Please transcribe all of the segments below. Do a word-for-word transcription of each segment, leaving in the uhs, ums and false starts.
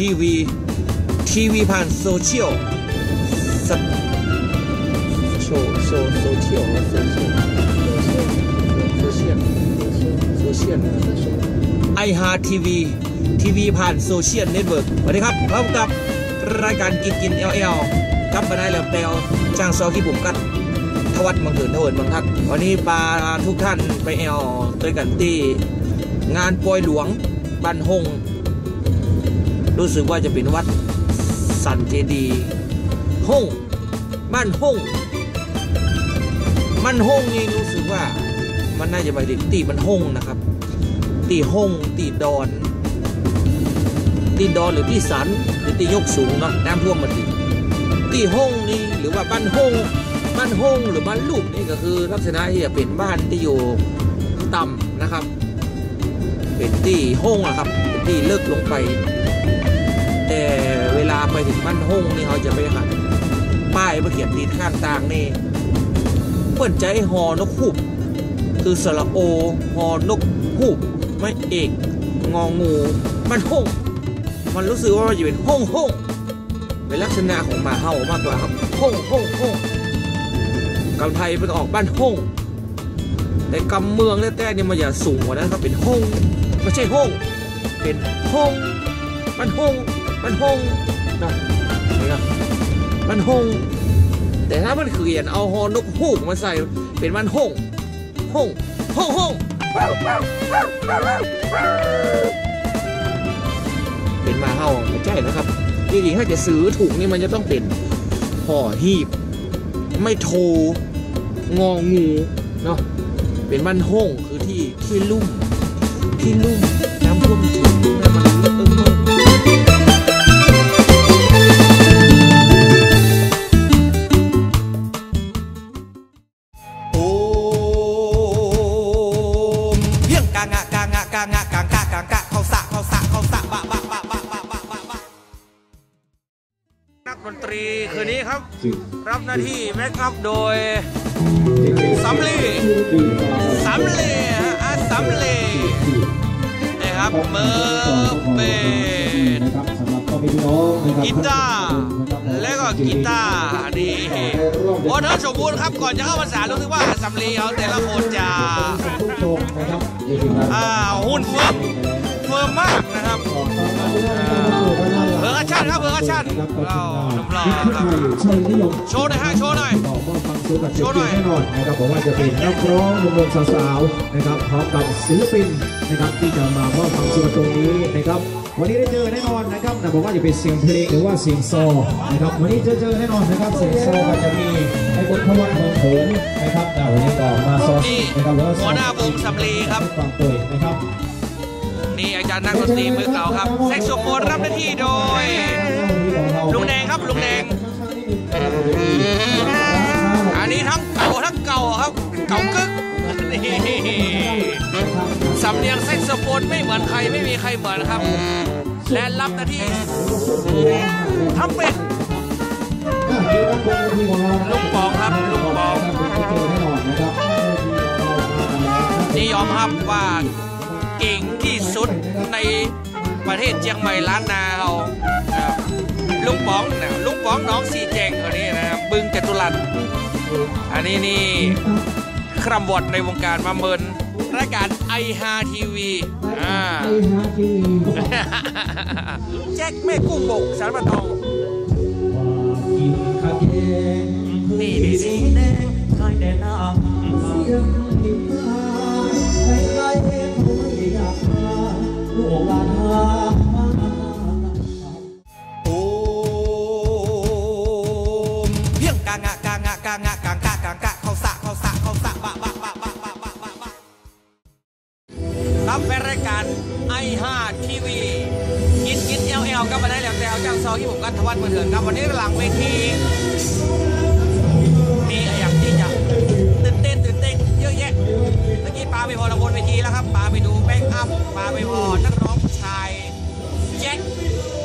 ทีวี ทีวีผ่านโซเชียล ส- โซ- โซ- โซเชียล โซเชียล โซเชียล โซเชียล ไอฮาร์ททีวี ทีวีผ่านโซเชียลเน็ตเวิร์ก สวัสดีครับ พบกับรายการกินกินแอลแอล กับบ่าวนายแหลมแป๋ว จ้างซอขี้บุ๋มกั๊ด ทวัฒน์ บังเถิน ทเวิน บังทัก วันนี้ปาทุกท่านไปแอลตวยกั๋นตี้งานปอยหลวง บ้านฮ่ง รู้สึกว่าจะเป๋นวัดสันเจดีย์ ฮ่ง บ้านฮ่ง บ้านฮ่งนี่รู้สึกว่ามันน่าจะหมายเถิงตี้มันฮ่งนะครับ ตี้ฮ่ง ตี้ดอน ตี้ดอนหรือตี้สัน หรือตี้ยกสูงเนาะ น้ำท่วมมาเถิง ตี้ฮ่งนี่ หรือว่าบ้านฮ่ง บ้านฮ่งหรือบ้านลุ่มนี่ก็คือลักษณะตี้จะเป๋นบ้านตี้อยู่ต่ำนะครับ เป๋นตี้ฮ่งอะครับ เป๋นตี้เลิกลงไป แต่เวลาไปเถิงบ้านฮ่งนี่ เฮาจะไปหันป้ายมาเขียนติดข้างตางนี่ เปิ้นใจ๊ฮอนกฮูก คือสระโอ ฮอนกฮูก ไม้เอก งองู บ้านฮ่ง มันรู้สึกว่ามันจะเป๋นฮ่งฮ่ง เป๋นลักษณะของหมาเห่ามากกว่าครับ ฮ่งฮ่งฮ่ง กำไทยมันออกบ้านฮ่ง แต่กำเมืองแต๊ๆ นี่มันจะสูงกว่านั้นครับ เป๋นฮ่ง ไม่ใช่ฮ่ง เป๋นฮ่ง บ้านฮ่ง บ้านฮ่งนะ นี่ครับ บ้านฮ่ง แต่ถ้ามันเขียนเอาฮอนกฮูกมาใส่ เป๋นบ้านฮ่ง ฮ่ง ฮ่งฮ่ง เป๋นหมาเห่า ไม่ใช่นะครับ จริงๆ ถ้าจะสื่อถูกนี่มันจะต้องเป๋น หอหีบ ไม้โท งองู เนาะ เป๋นบ้านฮ่ง คือตี้ ตี้ลุ่ม ตี้ลุ่ม น้ำท่วมสูง น้ำมันเอิ้งเอิ้ง โอม เพียง กะงะ กะงะ กะงะ กังกะ กังกะ เข้าสะ เข้าสะ เข้าสะ บะ บะ นักดนตรีคืนนี้ครับ รับหน้าที่แบ็กอัพโดย สำลี สำลีฮะ อ่ะ สำลี นะครับ มือเบส กีตาร์ และก็กีตาร์ นี่ โอ้ ท่านสมบูรณ์ครับ ก่อนจะเข้าพรรษารู้สึกว่าสำลีเขาแต่ละคนจะ อ่า หุ่นเฟิร์ม เฟิร์มมากนะครับ อ่า เพิงอาชั่นครับ เพิงอาชั่น อ้าว หนุ่มหล่อครับ โชว์หน่อยฮะ โชว์หน่อย โชว์หน่อย แน่นอนนะครับ บอกว่าจะเป็นนักร้องหนุ่มๆ สาวๆ นะครับ พร้อมกับศิลปินนะครับ ที่จะมามอบความสุขตรงนี้นะครับ วันนี้ได้เจอแน่นอนนะครับ นะ บอกว่าจะเป็นเสียงเพลงหรือว่าเสียงซอนะครับ วันนี้เจอ เจอแน่นอนนะครับ เสียงซอก็จะมีไอ้คนทวัฒน์ เมืองโขงนะครับ นะ วันนี้ก็มาซอ นี่ นะครับ หรือว่าซอ หัวหน้าวงสำลีครับ ฟังตัวนะครับ นี่อาจารย์นักดนตรีมือเก่าครับ แซ็กโซโฟนรับหน้าที่โดย ลุงแดงครับ ลุงแดง อันนี้ทั้งเก่าทั้งเก่าครับ เก่ากึ๊ก นี่ สำเนียงแซ็กโซโฟนไม่เหมือนใคร ไม่มีใครเหมือนครับ และรับหน้าที่ทำเป็น ลุงป๋องครับ ลุงป๋อง นี่ยอมฮับว่าเก่งตี้สุดในประเทศเจียงใหม่ล้านนาเฮา ลุงป๋องนะ ลุงป๋องหนองสี่แจ้งเขานี่นะครับ บึงจตุรัส อันนี้นี่ คร่ำวอดในวงการมาเมินรายการไอฮาทีวี อ่า ไอฮาทีวี แจ็คแม่กุ้งบก สารพัดทอง นี่ นี่ นี่ โอม เพียง กะงะ กะงะ กะงะ กังกะ กังกะ เข้าสะ เข้าสะ เข้าสะ บะ บะ ครับ แฟนรายการไอฮาทีวี กินกินแอลแอล ครับ วันนี้แหลมแจ๋วจ้างซอขี้บุ๋มกั๊ด ทวัฒน์ เมืองเถื่อนครับ วันนี้หลังเวที มีอะหยังตี้จะตื่นเต้น ตื่นเต้นเยอะแยะ เมื่อกี้ปาไปผ่อตะบนเวทีแล้วครับ ปาไปดูแบ็กอัพ ปาไปผ่อนักร้องผู้ชาย แจ็ค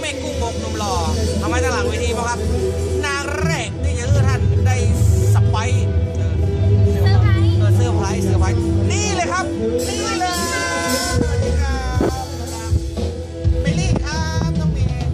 แม่กุ้งบก หนุ่มหล่อ เอามาจากหลังเวทีบ่ครับ นางแรกตี้จะหื้อท่านได้สไปร์ เออ เซอร์ไพรส์ เออ เซอร์ไพรส์ เซอร์ไพรส์ นี่เลยครับ นี่เลย สวัสดีครับ เมลี่ครับ น้องเมย์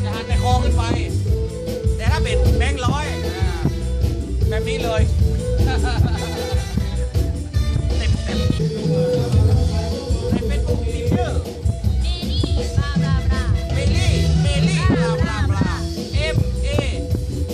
จะหันแต่คอขึ้นไป แต่ถ้าเป๋นแบงค์ร้อย อ่า แบบนี้เลย เต็มๆ ในเฟซบุ๊กมีชื่อ เมลี่ บลา บลา บลา เมลี่ เมลี่ บลา บลา บลา เอ็ม เอ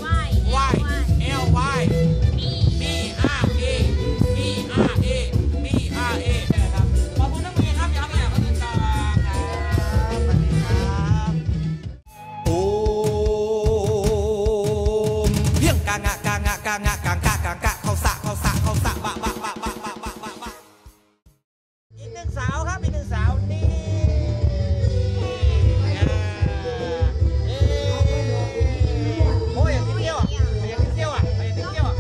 วาย วาย แอล วาย บี อาร์ เอ บี อาร์ เอ บี อาร์ เอ นะครับ ขอบคุณน้องเมย์ครับ เดี๋ยวเราไปหาคนอื่นต่อครับ สวัสดีครับ โอม เพียง กะงะ กะงะ กะงะ กังกะ กังกะ เข้าสะ เข้าสะ เข้าสะ บะ บะ บะ อีกหนึ่งสาวครับ อีกหนึ่งสาว นี่ อ่า เอ๊ะ โอ้ย อยากกินเตี้ยวอะ อยากกินเตี้ยวอะ อยากกินเตี้ยวอะ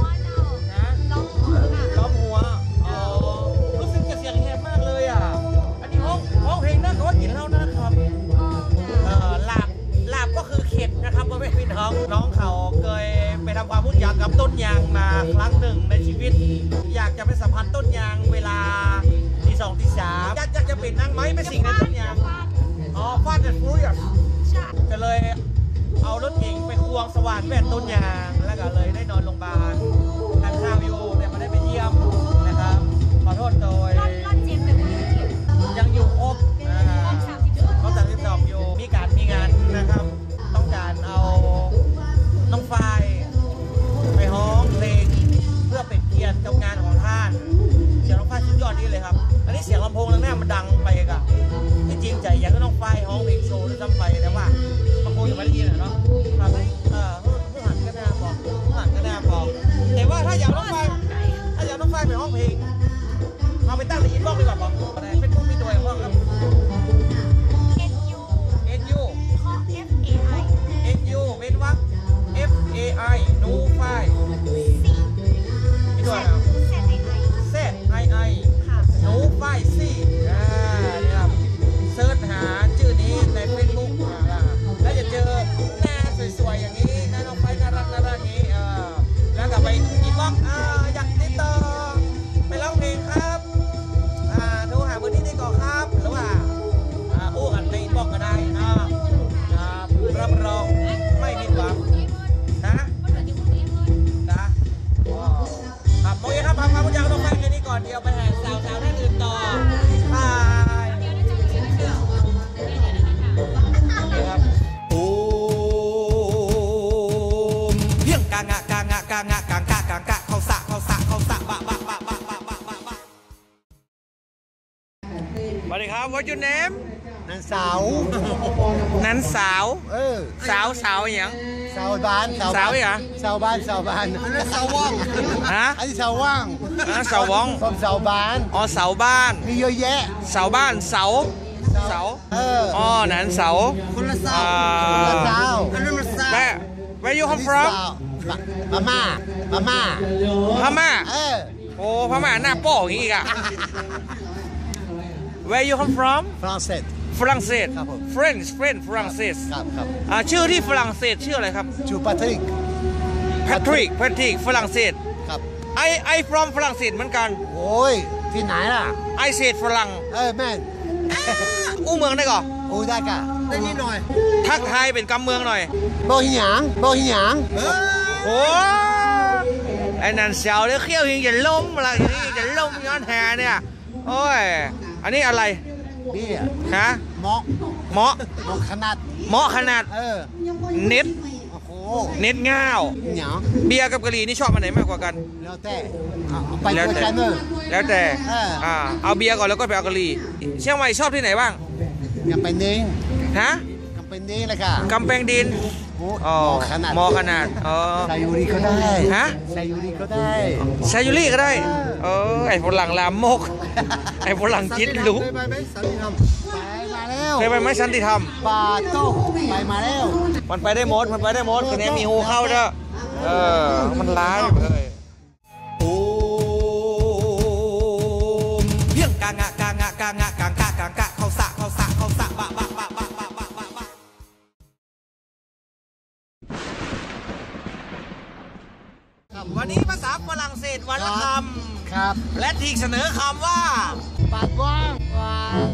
ฮะ ร้องหัวค่ะ ร้องหัว อ๋อ รู้สึกจะเสียงแหบมากเลยอะ อันนี้ฮ้อง ฮ้องเพลงนะ เขาว่ากิ๋นเหล้านะครับ เออ หลาบ หลาบก็คือเข็ดนะครับ พ่อแม่พี่น้อง น้องเขาเกยไปทำความฮู้จักกับต้นยางมาครั้งหนึ่งในชีวิต อยากจะไปสัมผัสต้นยางเวลาตีสองตีสาม อยาก อยากจะเป๋นนางไม้ไปสิงในต้นยาง อ๋อ Fast and Furious ใช่ ก็เลยเอารถเก๋งไปควงสว่านแว่นต้นยาง แล้วก็เลยได้นอนโรงพยาบาล ทานข้าวอยู่ แต่ไม่ได้ไปเยี่ยมนะครับ ขอโทษโดย รอด รอดเจ็บแต่ไม่ได้เจ็บ ยังอยู่ครบ อ่า ครบสามสิบสอง ครบสามสิบสองอยู่ มีก๋านมีงานนะครับ ต้องก๋านเอาน้องฝ้ายไปฮ้องเพลงเพื่อเป๋นเกียรติกับงานของต้าน เสียงน้องฝ้ายสุดยอดอี้เลยครับ อันนี้เสียงลำโพงตรงเนี้ยมันดังไปกะ ที่จริงใจ๋อยากหื้อน้องฝ้ายฮ้องเพลงโชว์ด้วยซ้ำไป แต่ว่ามันคงจะไม่ได้ยินอะเนาะ ครับ เออ หื้อหันก็น่าบอก หื้อหันก็น่าบอก แต่ว่าถ้าอยากน้องฝ้าย ถ้าอยากน้องฝ้ายไปฮ้องเพลง เอาไปตั้งในอินบ็อกซ์ดีกว่าบอก ในเฟซบุ๊กมีตัวอย่างบ้างครับ เอสยู เอสยู เคาะ เอฟ เอ ไอ เอสยู เว้นวรรค เอฟ เอ ไอ หนูฝ้าย สี่ มีตัวอย่าง แซด ไอ ไอ แซด ไอ ไอ ค่ะ หนูฝ้ายสี่ อ่า นี่ครับ เสิร์ชหาจื้อนี้ในเฟซบุ๊ก อ่า แล้วจะเจอหน้าสวยๆ อย่างนี้ หน้าน้องฝ้ายน่ารักๆ อย่างนี้ เออ แล้วก็ไปอินบ็อกซ์ อ่า อยากติดต่อ ไปฮ้องเพลงครับ อ่า โทรหาเบอร์นี้ได้ก่อนครับ หรือว่า อ่า อู้กั๋นในอินบ็อกซ์ก็ได้นะ ครับ รับรองไม่ผิดหวัง นะ นะ อ๋อ ครับ โอเคครับ พา พาผู้ชายลงไปแค่นี้ก่อน เดี๋ยวไปหาสาวๆ ท่านอื่นต่อ บาย ครับ โอม เพียง กะงะ กะงะ กะงะ กังกะ กังกะ เข้าสะ เข้าสะ เข้าสะ บะ บะ บะ สวัสดีครับ What's your name? นันเสา นันเสา เออ เสา เสาอะหยัง เสาบ้าน เสาบ้าน เสาอะหยัง เสาบ้าน เสาบ้าน อันนั้นเสาว่าง ฮะ อันนี้เสาว่าง อันนั้นเสาว่าง ผมเสาบ้าน อ๋อ เสาบ้าน มีเยอะแยะ เสาบ้าน เสา เสา เสา เออ อ๋อ นันเสา คนละเสา อ่า คนละเสา อันนั้นมันเสา Where, where you come from? อันนี้เสา พม่า พม่า พม่า เออ โอ้ พม่าหน้าป้ออย่างนี้อีกอะ Where you come from? ฝรั่งเศส ฝรั่งเศส ครับผม French French ฝรั่งเศส ครับ ครับ อ่า ชื่อที่ฝรั่งเศสชื่ออะไรครับ ชื่อแพทริก แพทริก แพทริก ฝรั่งเศส ครับ I I from ฝรั่งเศสเหมือนกัน โอ้ย ที่ไหนล่ะ I said ฝรั่ง เออ แม่น อู้เมืองได้ก่อ อู้ได้ก่อ ได้นิดหน่อย ทักทายเป๋นกำเมืองหน่อย บ่ฮู้หยัง บ่ฮู้หยัง เออ โอ้ ไอ้นันเสาเนี่ยเขี้ยวหิงจะล้มละ อย่างนี้จะล้มย้อนแหเนี่ย โอ้ย อันนี้อะไร เบียร์ ฮะ เมาะ เมาะ เมาะขนาด เมาะขนาด เออ เน็ต โอ้โห เน็ตง่าว หยัง เบียร์กับกะหรี่นี่ชอบอันไหนมากกว่ากัน แล้วแต่ เอาไป แล้วแต่ ด้วยกันเนอะ แล้วแต่ เออ อ่า เอาเบียร์ก่อนแล้วก็ไปเอากะหรี่ เชียงใหม่ชอบที่ไหนบ้าง กำแพงดิน ฮะ กำแพงดินเลยค่ะ กำแพงดิน โอ้ อ๋อ เมาะขนาด เมาะขนาด อ๋อ ไซยูริก็ได้ ฮะ ไซยูริก็ได้ ไซยูริก็ได้ เออ ไอ้ฝรั่งลามก ไอ้ฝรั่งจิตหรู เคยไปไหมสันติธรรม ไปมาแล้ว เคยไปไหมสันติธรรม บาโต้ ไปมาแล้ว มันไปได้หมด มันไปได้หมด คนนี้มีฮูเข้าเด้อ เออ มันร้ายเลย โอม เพียง กะงะ กะงะ กะงะ กังกะ กังกะ เข้าสะ เข้าสะ เข้าสะ บะ บะ บะ ครับ วันนี้ภาษาฝรั่งเศสวันละคำ ครับ และถูกเสนอคำว่า ปากกว้าง กว้าง